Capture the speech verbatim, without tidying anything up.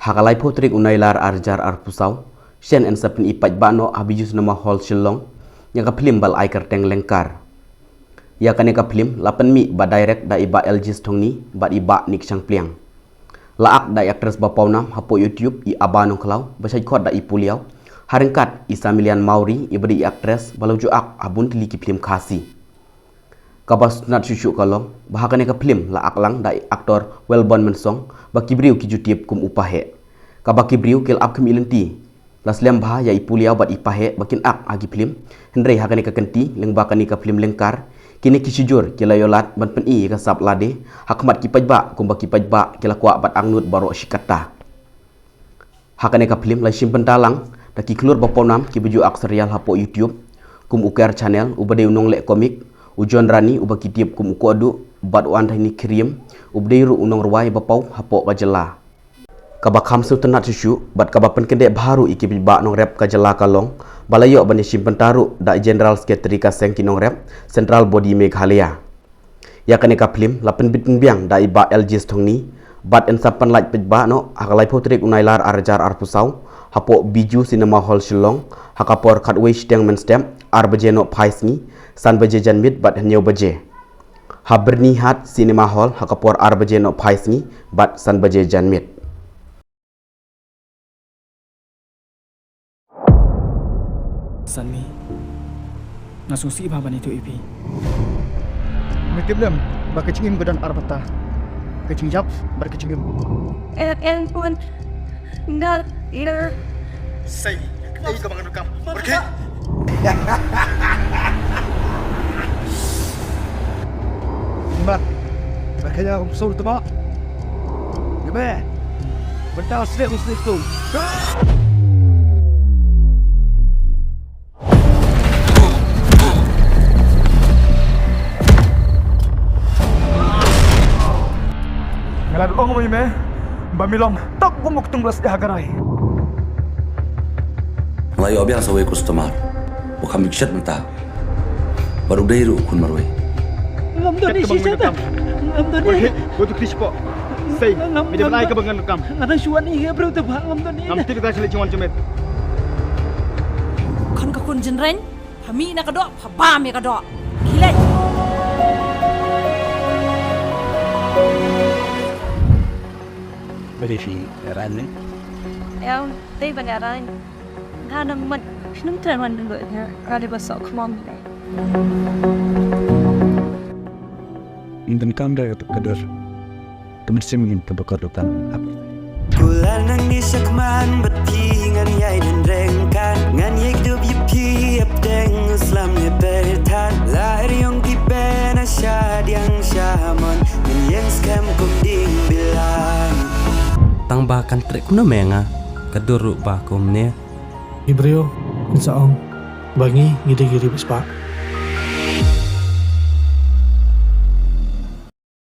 Ha ka laiphew tarik u Nailar ar hajar arphew saw, shen yn sa pyni paidbah noh ha Bijou Cinema Hall Shillong ïa ka phlim ba la ai kyrteng Lengkar. Ïa kane ka phlim la pynmih bad direct da i Bah L G Sthongni bad i Bah Nick Shangpliang. La ak da i actress ba pawnam hapoh YouTube i Aba Nongkhlaw ba shait khot da i Puliaw, ha ryngkat i Samilian Mawrie iba dei i actress ba la ju ak ha bun tylli ki phlim Khasi. Kaba sngewtynnat shuh shuh ka long ba ha kane ka phlim la ak lang da i actor Wellborn Mensong ba ki briew ki ju tip kum u Paheh. Kaba ki briew ki la ap khmih lynti. La slem bha ïa i Puliaw bad i Paheh ba kin ak ha ki phlim. Hynrei ha kane ka kynti lyngba kane ka phlim Lengkar, kine ki shijur ki la ïoh lad ban pyni ïa ka sap lade ha khmat ki paidbah, kumba ki paidbah ki la kwah bad angnud baroh shi katta. Ha kane ka phlim la shim bynta lang da ki khlur ba pawnam kiba ju ak serial hapoh YouTube, kum u Ker Channel uba dei u nongleh comic, u John Rani uba ki tip kum u Kohduh, bad u Anthony Khyriem uba dei ruh u nongrwai ba paw hapoh ka jylla. Kaba kham sngewtynnat shuh shuh bad kaba pynkyndit bha ruh ïa ki paidbah nongrep ka jylla ka long ba la ïoh ban ïashim bynta ruh da i General Secretary ka seng ki nongrep, Central Body Meghalaya. Ïa kane ka phlim la pynbit pynbiang da i Bah L G Sthongni bad yn sa pynlait paidbah noh ha ka laiphew tarik u Nailar ar hajar arphew saw hapoh Bijou Cinema Hall Shillong ha ka por khatwei shiteng mynstep, ar baje nohphai sngi, san baje janmiet bad hynñiew baje. Ha Byrnihat Cinema Hall ha ka por ar baje nohphai sngi bad san baje janmiet. Sunny, nga sngewsih bha ban ïathuh ïa phi. Me tip lem ba ka jingim ka don ar bynta, ka jingjop bad ka jingim. Eh, eh, Tuan. Nga, nga. Sei, ei kaba ngan ruh kam. Pergi. Mat. Ba ka ïa kum sur tama. Nga be. Bynta sdek kum sdek tu. Nga la ong ïa me ba me long tok kum u ktung ba sdek ha ka rai. Nga la ïoh biang sa wei customer ba kham bit shet mynta. Bad u dei ruh u khun marwei. Ngam don ïa shisha. Ngam don ïa. Wei tu kris po. Sei. Me dei ban ai kaba ngan kam. Nga dang shuwa ïa briew te ba ngam don ïa. Ngam tip ka shlei jingwan jingmet. Khun ka khun jynreng. Pha mih na ka doh, pha bam ïa ka doh. Khie leit. Ba dei phi ïaran ne? Ïa, dei ban ïaran. Nga nang mat, shnong tren wan dulu ïa, nga dei ba sok mom ne. Ynda kam da ka dur. Ka mynsiem ngin ka bakor rutan. Kular nang ni shakman bad phi ngan ïai dang reng kan. Ngan ïai kdup ïa phi hapdeng u slam ne perthat. La er yong ki ben a sha diang sha mon. Ngan ïeng skhem kum ding bilang. Tang ba kan treh kumno me nga. Ka dur ruh ba kumne. I briew, ngi sa ong ba ngi, ngi dei ki ri ba spah.